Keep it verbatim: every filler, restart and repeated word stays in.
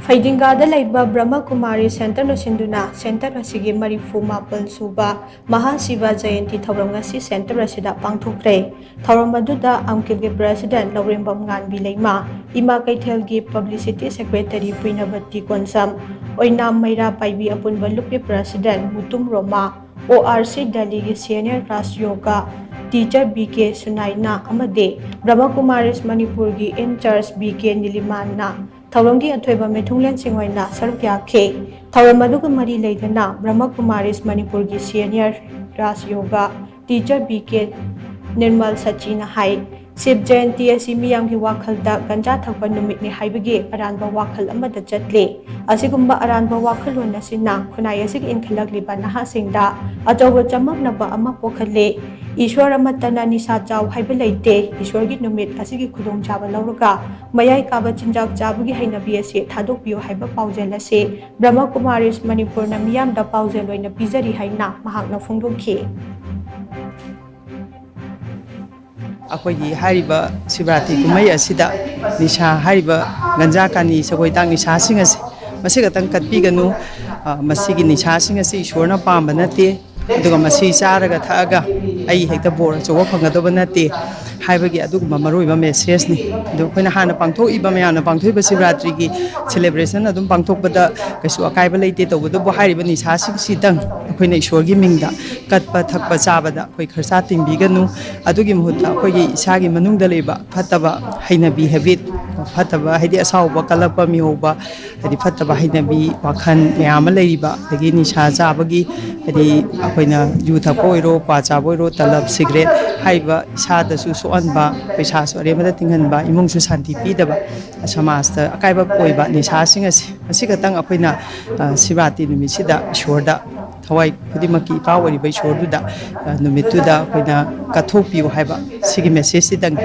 ꯐꯩꯗꯤꯡꯒꯥꯗ ꯂꯩꯕ ꯕ꯭ꯔꯍꯃ ꯀꯨꯃꯥꯔꯤ ꯁꯦꯟꯇꯔꯅ ꯁꯤꯟꯗꯨꯅ ꯁꯦꯟꯇꯔ ꯑꯁꯤꯒꯤ ꯃꯔꯤꯐꯨ ꯃꯥꯄꯜ ꯁꯨꯕ ꯃꯍꯥꯁꯤꯕ ꯖꯌꯟꯇꯤ ꯊꯧꯔꯝ ꯉꯁꯤ ꯁꯦꯟꯇꯔ ꯑꯁꯤꯗ ꯄꯥꯡꯊꯣꯛꯈ꯭ꯔꯦ꯫ ꯊꯧꯔꯝ ꯑꯗꯨꯗ ꯑꯪꯀꯤꯜꯒꯤ ꯄ꯭ꯔꯦꯁꯤꯗꯦꯟ ꯂꯧꯔꯦꯝꯕꯝ ꯉꯥꯟꯕꯤ ꯂꯩꯃ, ꯏꯃꯥ ꯀꯩꯊꯦꯜꯒꯤ ꯄꯕ꯭ꯂꯤꯁꯤꯇꯤ ꯁꯦꯀ꯭ꯔꯦꯇꯔꯤ ꯄꯨꯏꯅꯕꯇꯤ ꯀꯣꯟꯁꯝ, ꯑꯣꯏꯅꯥꯝ ꯃꯩꯔꯥ ꯄꯥꯏꯕꯤ ꯑꯄꯨꯟꯕ ꯂꯨꯞꯀꯤ ꯄ꯭ꯔꯦꯁꯤꯗꯦꯟ ꯃꯨꯇꯨꯝ ꯔꯣꯃꯥ, ꯑꯣ ꯑꯥꯔ ꯁꯤ ꯗꯦꯜꯂꯤꯒꯤ ꯁꯦꯅꯤꯌꯔ ꯔꯥꯖ ꯌꯣꯒꯥ ꯇꯤꯆꯔ ꯕꯤ ꯀꯦ ꯁꯨꯅꯥꯏꯅ ꯑꯃꯗꯤ ꯕ꯭ꯔꯍꯃ ꯀꯨꯃꯥꯔꯤꯁ ꯃꯅꯤꯄꯨꯔꯒꯤ ꯏꯟꯆꯥꯔꯖ ꯕꯤ ꯀꯦ ꯅꯤꯂꯤꯃꯥꯟꯅ ꯊꯧꯔꯝꯒꯤ ꯑꯊꯣꯏꯕ ꯃꯤꯊꯨꯡꯂꯦꯟꯁꯤꯡ ꯑꯣꯏꯅ ꯁꯔꯨꯛ ꯌꯥꯈꯤ꯫ ꯊꯧꯔꯝ ꯑꯗꯨꯒ ꯃꯔꯤ ꯂꯩꯅꯅ ꯕ꯭ꯔꯍꯃ ꯀꯨꯃꯥꯔꯤꯁ ꯃꯅꯤꯄꯨꯔꯒꯤ ꯁꯦꯅꯤꯌꯔ ꯔꯥꯖ ꯌꯣꯒꯥ ꯇꯤꯆꯔ ꯕꯤ ꯀꯦ ꯅꯤꯔꯃꯜ ꯁꯆꯤꯅ ꯍꯥꯏ, ꯁꯤꯕ ꯖꯌꯟꯇꯤ ꯑꯁꯤ ꯃꯤꯌꯥꯝꯒꯤ ꯋꯥꯈꯜꯗ ꯒꯟꯖꯥ ꯊꯛꯄ ꯅꯨꯃꯤꯠꯅꯤ ꯍꯥꯏꯕꯒꯤ ꯑꯔꯥꯟꯕ ꯋꯥꯈꯜ ꯑꯃꯗ ꯆꯠꯂꯤ꯫ ꯑꯁꯤꯒꯨꯝꯕ ꯑꯔꯥꯟꯕ ꯋꯥꯈꯜꯂꯣꯟ ꯑꯁꯤꯅ ꯈꯨꯟꯅꯥꯏ ꯑꯁꯤꯒꯤ ꯏꯟꯈꯠꯂꯛꯂꯤꯕ ꯅꯍꯥꯁꯤꯡꯗ ꯑꯆꯧꯕ ꯆꯃꯝꯅꯕ ꯑꯃ ꯄꯣꯛꯍꯜꯂꯤ꯫ ꯏꯁ꯭ꯋꯔ ꯑꯃꯠꯇꯅ ꯅꯤꯁꯥ ꯆꯥꯎ ꯍꯥꯏꯕ ꯂꯩꯇꯦ꯫ ꯏꯁ꯭ꯋꯔꯒꯤ ꯅꯨꯃꯤꯠ ꯑꯁꯤꯒꯤ ꯈꯨꯗꯣꯡꯆꯥꯕ ꯂꯧꯔꯒ ꯃꯌꯥꯏ ꯀꯥꯕ ꯆꯤꯟꯖꯥꯛ ꯆꯥꯕꯒꯤ ꯍꯩꯅꯕꯤ ꯑꯁꯤ ꯊꯥꯗꯣꯛꯄꯤꯌꯨ ꯍꯥꯏꯕ ꯄꯥꯎꯖꯦꯜ ꯑꯁꯤ ꯕ꯭ꯔꯍꯃ ꯀꯨꯃꯥꯔꯤꯁ ꯃꯅꯤꯄꯨꯔꯅ ꯃꯤꯌꯥꯝꯗ ꯄꯥꯎꯖꯦꯜ ꯑꯣꯏꯅ ꯄꯤꯖꯔꯤ ꯍꯥꯏꯅ ꯃꯍꯥꯛꯅ ꯐꯣꯡꯗꯣꯛꯈꯤ꯫ ꯑꯩꯈꯣꯏꯒꯤ ꯍꯥꯏꯔꯤꯕ ꯁꯤꯕꯔꯥꯇ꯭ꯔꯤ ꯀꯨꯝꯍꯩ ꯑꯁꯤꯗ ꯅꯤꯁꯥ ꯍꯥꯏꯔꯤꯕ ꯒꯟꯖꯥ, ꯀꯥꯅꯤ, ꯁꯒꯣꯜ ꯍꯤꯗꯥꯛ ꯅꯤꯁꯥꯁꯤꯡ ꯑꯁꯤ ꯃꯁꯤ ꯈꯛꯇꯪ ꯀꯠꯄꯤꯒꯅꯨ꯫ ꯑ, ꯃꯁꯤꯒꯤ ꯅꯤꯁꯥꯁꯤꯡ ꯑꯁꯤ ꯏꯁꯣꯔꯅ ꯄꯥꯝꯕ ꯅꯠꯇꯦ, ꯑꯗꯨꯒ ꯃꯁꯤ ꯆꯥꯔꯒ ꯊꯛꯑꯒ ꯑꯩ ꯍꯦꯛꯇ ꯕꯣꯔ ꯑꯆꯧꯕ ꯐꯪꯒꯗꯕ ꯅꯠꯇꯦ ꯍꯥꯏꯕꯒꯤ ꯑꯗꯨꯒꯨꯝꯕ ꯃꯔꯨꯑꯣꯏꯕ ꯃꯦꯁꯦꯖꯅꯤ꯫ ꯑꯗꯣ ꯑꯩꯈꯣꯏꯅ ꯍꯥꯟꯅ ꯄꯥꯡꯊꯣꯛꯏꯕ, ꯃꯌꯥꯝꯅ ꯄꯥꯡꯊꯣꯛꯏꯕ ꯁꯤꯕꯔꯥꯇ꯭ꯔꯤꯒꯤ ꯁꯦꯂꯦꯕ꯭ꯔꯦꯁꯟ ꯑꯗꯨꯝ ꯄꯥꯡꯊꯣꯛꯄꯗ ꯀꯩꯁꯨ ꯑꯀꯥꯏꯕ ꯂꯩꯇꯦ꯫ ꯇꯧꯕꯇꯕꯨ ꯍꯥꯏꯔꯤꯕ ꯅꯤꯁꯥꯁꯤꯡꯁꯤꯗꯪ ꯑꯩꯈꯣꯏꯅ ꯏꯁꯣꯔꯒꯤ ꯃꯤꯡꯗ ꯀꯠꯄ, ꯊꯛꯄ, ꯆꯥꯕꯗ ꯑꯩꯈꯣꯏ ꯈꯔꯁꯥ ꯇꯤꯡꯕꯤꯒꯅꯨ꯫ ꯑꯗꯨꯒꯤ ꯃꯍꯨꯠꯇ ꯑꯩꯈꯣꯏꯒꯤ ꯏꯁꯥꯒꯤ ꯃꯅꯨꯡꯗ ꯂꯩꯕ ꯐꯠꯇꯕ ꯍꯩꯅꯕꯤ, ꯍꯦꯕꯤꯠ, ꯐꯠꯇꯕ ꯍꯥꯏꯗꯤ ꯑꯁꯥꯎꯕ, ꯀꯜꯂꯛꯄ, ꯃꯤꯍꯧꯕ, ꯍꯥꯏꯗꯤ ꯐꯠꯇꯕ ꯍꯩꯅꯕꯤ, ꯋꯥꯈꯜ ꯃꯌꯥꯝ ꯑꯃ ꯂꯩꯔꯤꯕ, ꯑꯗꯒꯤ ꯅꯤꯁꯥ ꯆꯥꯕꯒꯤ, ꯍꯥꯏꯗꯤ ꯑꯩꯈꯣꯏꯅ ꯌꯨ ꯊꯛꯄ ꯑꯣꯏꯔꯣ, ꯀ꯭ꯋꯥ ꯆꯥꯕ ꯑꯣꯏꯔꯣ, ꯇꯂꯕ, ꯁꯤꯒꯔꯦꯠ ꯍꯥꯏꯔꯤꯕ ꯏꯁꯥꯗꯁꯨ ꯁꯣꯛꯍꯟꯕ, ꯄꯩꯁꯥꯁꯨ ꯑꯔꯦꯝꯕꯗ ꯇꯤꯡꯍꯟꯕ, ꯏꯃꯨꯡꯁꯨ ꯁꯥꯟꯇꯤ ꯄꯤꯗꯕ, ꯁꯃꯥꯖꯇ ꯑꯀꯥꯏꯕ ꯑꯣꯏꯕ ꯅꯤꯁꯥꯁꯤꯡ ꯑꯁꯤ, ꯃꯁꯤ ꯈꯛꯇꯪ ꯑꯩꯈꯣꯏꯅ, ꯑ, ꯁꯤꯕꯔꯥꯇ꯭ꯔꯤ ꯅꯨꯃꯤꯠꯁꯤꯗ ꯏꯁꯣꯔꯗ, ꯊꯋꯥꯏ ꯈꯨꯗꯤꯡꯃꯛꯀꯤ ꯏꯄꯥ ꯑꯣꯏꯔꯤꯕ ꯏꯁꯣꯔꯗꯨꯗ, ꯑ, ꯅꯨꯃꯤꯠꯇꯨꯗ ꯑꯩꯈꯣꯏꯅ ꯀꯠꯊꯣꯛꯄꯤꯌꯨ ꯍꯥꯏꯕ ꯁꯤꯒꯤ ꯃꯦꯁꯦꯖꯁꯤꯗꯪ꯫